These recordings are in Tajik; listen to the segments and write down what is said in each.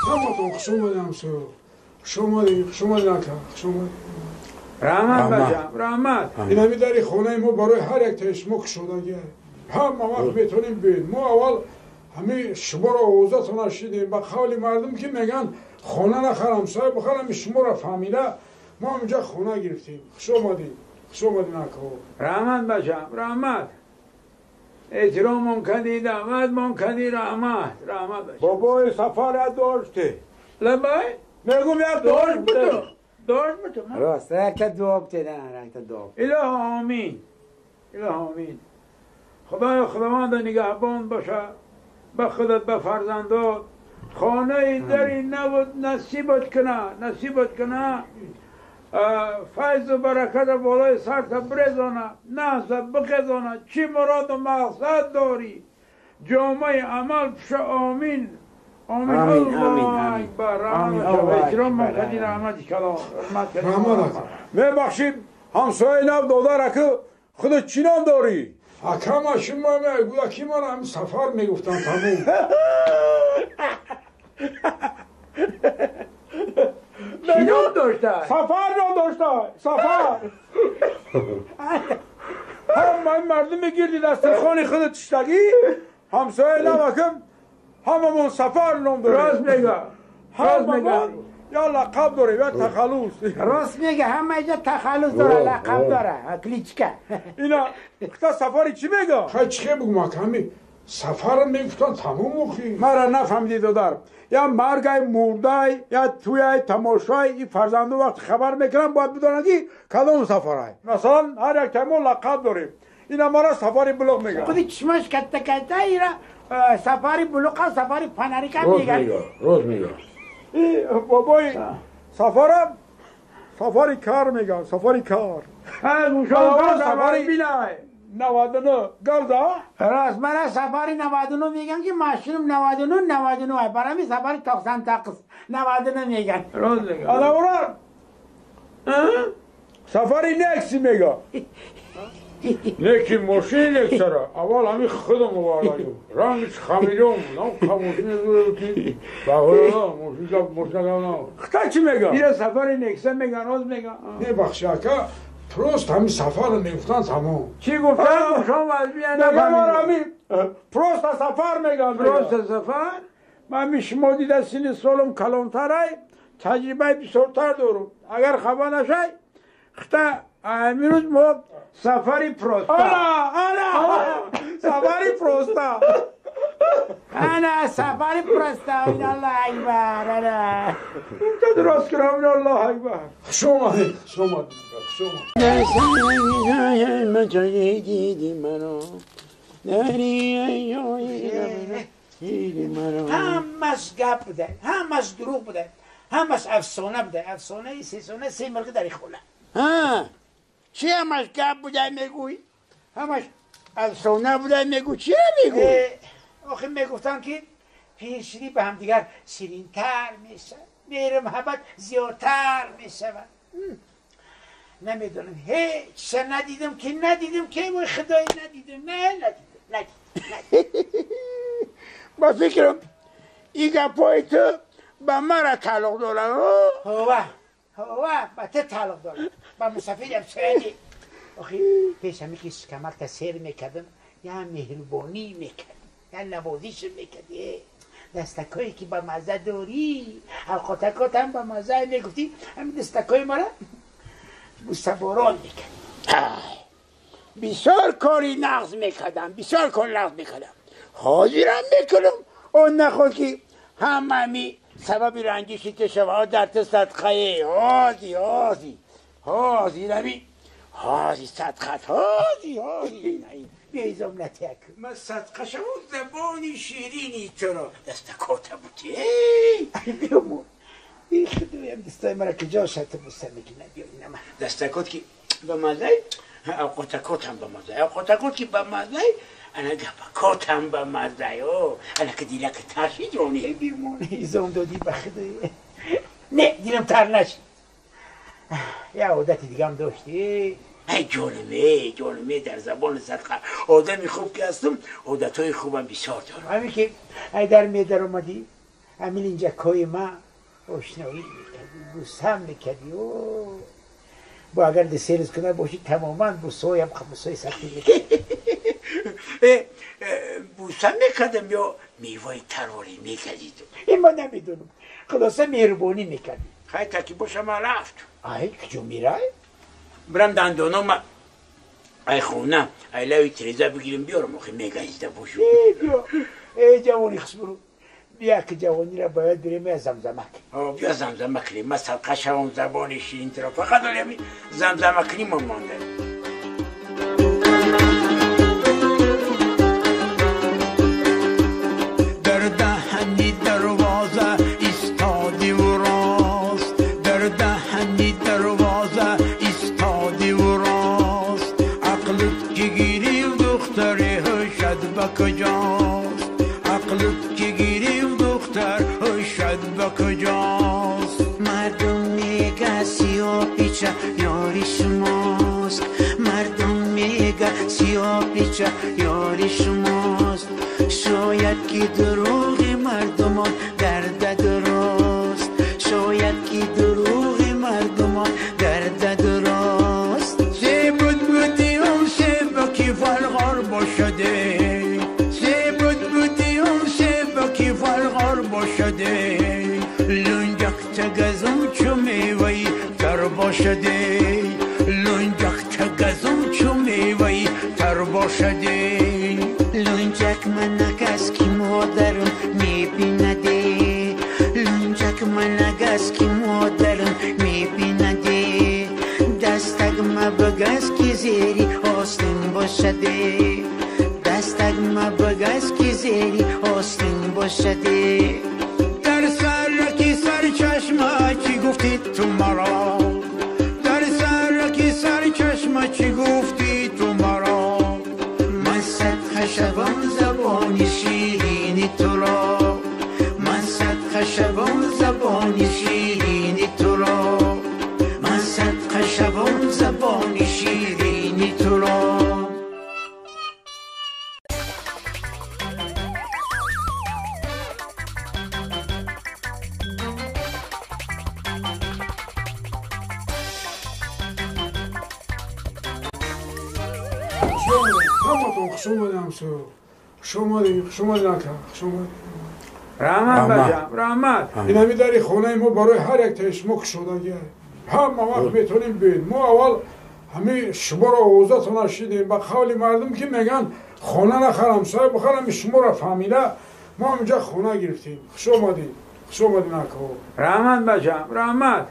Ҳаматон хуш омадед, ҳамсоё. Хуш омадед, хуш омадед, ака, хуш омадед. Раҳмат, бачам, раҳмат. Ин ҳами дари хонаи мо барои ҳар яктаи шумо кушодагӣ. Ҳама вақт метавонем биёед. Мо аввал ҳами шуморо овозатона шидем. Ба қавли мардум ки мегӯянд, хона нахар, ҳамсоя бихар, ҳами шуморо фаҳмида мо ҳаминҷа хона гирифтем. Хуш омадед, хуш омадед, акаҳо. Раҳмат, бачам, раҳмат. Эҳтиромон кардӣ, даъватмон кардӣ, раҳмат, раҳмат, бачам. Бобои Сафар, як доште. Лабай? Мегум, як дош буду. Дош буду. Рост, якта дуо бтеда, якта дуо. Илоҳо омин, илоҳо омин. Худоё, худованда нигаҳбон боша ба худат, ба фарзандот. Хонаи дари навуд насибат куна, насибат куна. Файзу бараката болои сарта бирезона, наҳза бихезона. Чӣ муроду мақсад дорӣ, ҷомаи амал пуша. Омин, омин. Аллоҳу акбар. Эҳтиром кардӣ, раҳмати калон, ҳурмат кардӣ. Мебахшид, ҳамсояи нав, додар, аку худат чӣ ном дорӣ? Акама, шумо гудаки мара ҳами Сафар мегуфтанд, тамом. Чӣ ном дошта? Сафар ном дошта, Сафар. Ҳамаи мардуми гирди дастархони худат тиштагӣ, ҳамсояи нав, акам, ҳамамон Сафар ном дорем. Рост мега. Ҳамамон я лақаб дорем, я тахаллус. Рост мега, ҳама иҷа тахаллус дора, лақаб дора, кличка. Ина хта Сафари чӣ мега? Хай, чӣ хе бугум, ака, ҳами Сафарро мегуфтанд, тамом охи. Мара нафаҳмидӣ, додар. Я маргай, мурдай, я туяй, тамошой, и фарзанду вақти хабар мекунам, бояд бидонанд, ки кадом сафарай. Масалан, ҳар як мо лақаб дорем. Ина мара Сафари Блуқ мегӯянд. Худи чишмаш катта катта, ира Сафари Блуқа, Сафари Фонарика мегӯянд. Рост мега. И бобои Сафарам Сафари Кар мегӯянд, Сафари Кар. Сафари билай 99 гавза. Рост, мара Сафари 99 мегӯянд, ки машинам 99 99, барами Сафари 99 99 мегӯянд. Рост мегӯяд. Ана ура Сафари Некси мега. Неки мошини Нексара аввал ҳами худам овардаем. Рангиш хамелеон, нам мошини ки бағоя мошина мошина. Хта чӣ мега? Ира Сафари Некса меган, рост мега. Мебахши, ака, просто ҳами Сафарро мегуфтанд, тамом. Чӣ гуфтанд? Шом вазбия нафаҳмидам. Просто Сафар меган. Просто Сафар. Ман ҳами шумо дида синни солам калонтарай, таҷрибаи бисёртар дорум. Агар хафа нашай, хта амирӯз мо Сафари Просто. Ана, ана, Сафари Просто. Ана Сафари Просто, Аллоҳу акбар, ана. Дуруст кунам, Аллоҳу акбар. Хуш омадед, хуш омадед, хуш омадед. Ҳамаш гап буда, ҳамаш дурӯғ буда, ҳамаш афсона буда, афсонаи сесона, се мирғи дар хона. Ҳа, чӣ ҳамаш гап буда мегӯй? Ҳамаш афсона буда мегӯй, чӣ мегӯй? Охи мегуфтам, ки пирширӣ ба ҳамдигар ширинтар мешавад, меҳру муҳаббат зиёдтар мешавад. Намедонам, ҳеҷ надидам, ки надидам, ки вой худои, надидам, не, надидам, надидам. Ба фикрам, ин гапҳои ту ба мара тааллуқ дорад. Ҳова, ҳова, ба ту тааллуқ дорад, ба мусафири ҳамсояни. Охи пеш ҳами ки шикамакта сер мекардам, я меҳрубонӣ мекардам, я навозиш мекардӣ. Дастакое ки ба мазза дорӣ, алқотакотам ба мазза, мегуфтӣ, ҳамин дастакои мара бусаборон мекардӣ. Бисёр кори нағз мекардам, бисёр кори нағз мекардам, ҳозирам мекунам. Он наход ки ҳамами сабаби ранҷиши ту шава, дар ту садқае. Ҳози, ҳози, ҳози, рами ҳози садқат, ҳози, ҳози беизом натяк. Ман садқа шаву забони ширини туро дастакота буди. Биёмо, худоям, дастаи мара куҷо шата буса мекунад? Биё, инама дастакот ки ба маззай, авқотакотам ба маззай, авқотакот ки ба маззай, ана гапакотам ба маззай. О, ана ки дилаки таршид рони бимон изом додӣ ба худои. Не, дилам тар нашид. Я одати дигам доштӣ. Эй ҷонам, эй ҷонам, эй дар забони садқа. Одами хуб ки ҳастам, одатҳои хубам бисёр дорам. Ҳамин ки ай дар медаромадӣ, همین اینجا کای ما آشنایی میکردی، بوسم میکردی. با اگر دسیرز کنه باشی تماما بوسایم بوسای سختی میکردی. بوسم میکردم یا میوای تروری میکردی تو؟ این ما نمیدونم. خلاصه مهربانی میکردی. خیلی تکی باشم من رفت. آی کجا میرای؟ برم دندانم ای خونه ای لوی تریزه بگیرم بیارم آخه میگزیده باشم. بیا ای جوانی خس برو. بیا که جوانی را باید بریم از زمزمه کنیم. بیا زمزمه کنیم. من صدقه شوم زبان شیرین ترا فقط داریم زمزمه کنیم مانده. در دهنی دروازه ایستادی و راست، در دهنی دروازه ایستادی و راست، عقلت که گیری و دختری هشت به کجاست؟ عقلت که گیری و دختر هشت به کجاست؟ مردم میگه سیاه پیچه یاری شماست، مردم میگه سیاه پیچه یاری شماست، شاید که دروغ مردمان گرده درست، شاید که دروغ مردمان گرده درست. سه بود بودیم سه بکی فلغار باشده، سه بود بودیم سه بکی فلغار باشده، لنجک تگزم چو میوهی تر باشده، لنجک تگزم چو میوهی تر باشده. لنجک من نگز که مادرم میبینده، لنجک من نگز که مادرم میبینده، دستک ما بگز که زیری آستین باشده، دستک ما بگز که زیری آستین باشده. در سرکی سر چشمه چی گفتی تو مرا؟ در سرکی سر چشمه چی گفتی تو مرا؟ من صدقه شوم زبان شیرین تو را، من صدقه شوم زبان شیرین تو را، من صدقه شوم زبان شیرین تو را. خوش اومدی همسو، خوش اومدی، خوش اومدی نکن، خوش اومدی. رحمت باشم، رحمت. این همی دری خونه ما برای هر یک تا شما کشودگیه. همه وقت میتونیم بیاین. ما اول همی شما را آوازتون نشیدیم. با قول مردم که میگن خونه نخرم، صاحب بخرم، شما را فهمیده. ما اینجا خونه گرفتیم. خوش اومدی، خوش اومدی نکن. رحمت باشم، رحمت.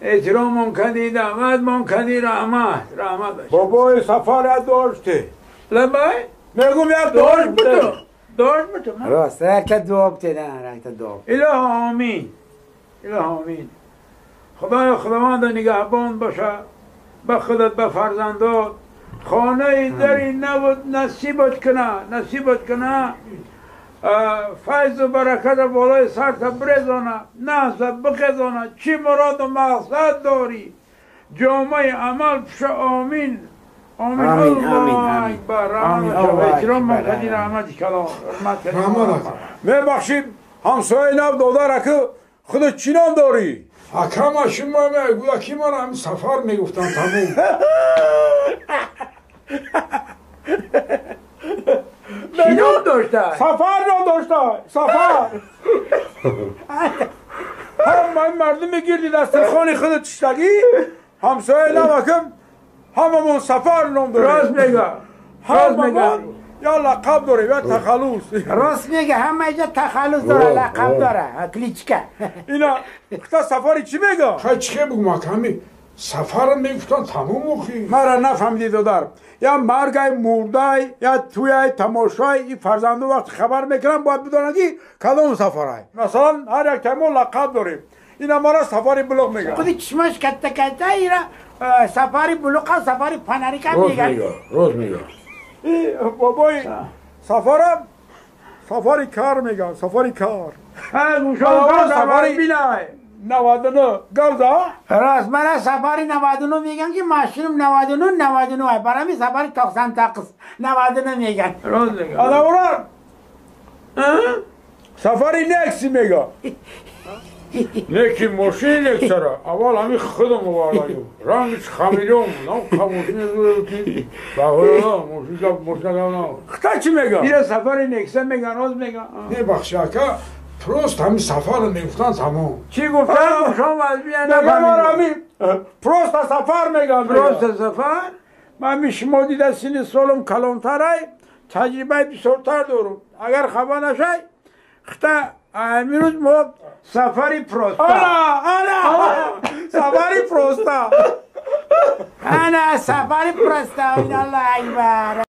احترام کردی، دعوت کردی، رحمت، رحمت باشم. بابای سفر داشته. لبای؟ میگم یک داشت بودم. داشت بودم. راست، یک تا دعا بده، یک تا دعا. اله آمین. اله آمین. خدای خداوند نگهبان باشه. به خودت به فرزندات. خانه دری نبود نصیبت کنه، نصیبت کنه. فیض و برکت بالای سرت برزانه، نحس بخزانه. چی مراد و مقصد داری؟ جامعه عمل پشه. آمین. آمین. الله اکبر. آمین. احترام مقدی رحمت کلام. رحمت. میبخشیم همسایه نو دادر که خودت چی نام داری؟ اکرم شما میگودا کی من هم سفر میگفتم تموم. چی نام داشته؟ سفر نام داشته. سفر. هم این مردم میگیردی دسترخوان خودت چشتگی همسایه نو اکم هممون سفر نام داریم. راست میگه. راست میگه. یا لقب داره یا تخلص. راست میگه، همه جا تخلص داره، لقب داره، کلیچکه. اینا خدا سفری چی میگه؟ خیلی چی بگم کمی سفر میگفتن تموم مخی. مرا نفهمیدی دادر. یا مرگای مردای یا توی تماشای این فرزندو وقت خبر میکنم باید بدونن که کدام سفرای. مثلا هر یک تایمو لقب داریم. اینا مرا سفری بلوغ میگه. خودی چشمش کته کته ایرا سفری بلوغ سفری پناریکا میگه. روز میگه. ای بابای سفرم سفری کار میگم، سفری کار. ها گوشان سفری بینای 99 گلدا. راست من سفری 99 میگن که ماشینم 99 99 برای می سفری 99 99 میگن. راست میگم. اوران Сафари некси мега. Неки мошини нексара. Аввал ҳами худам овардагим. Рангиш хамелеон. Нам мошини ки баҳора мошина мошина. Хта чӣ мега? Ира сафари некса меган, оз меган. Не бахши ака, просто ҳами сафарро мегуфтан тамом. Чӣ гуфтан? Шом вазбия нафаҳмидам. Просто сафар меган. Просто сафар? Ман ми шумо дида сини солам калонтарай, таҷрибаи бисёртар дорум. Агар хафа нашай, хта амирӯз мо сафари проста. Ана, ана, сафари проста. Ана сафари проста. Аллоҳ акбар.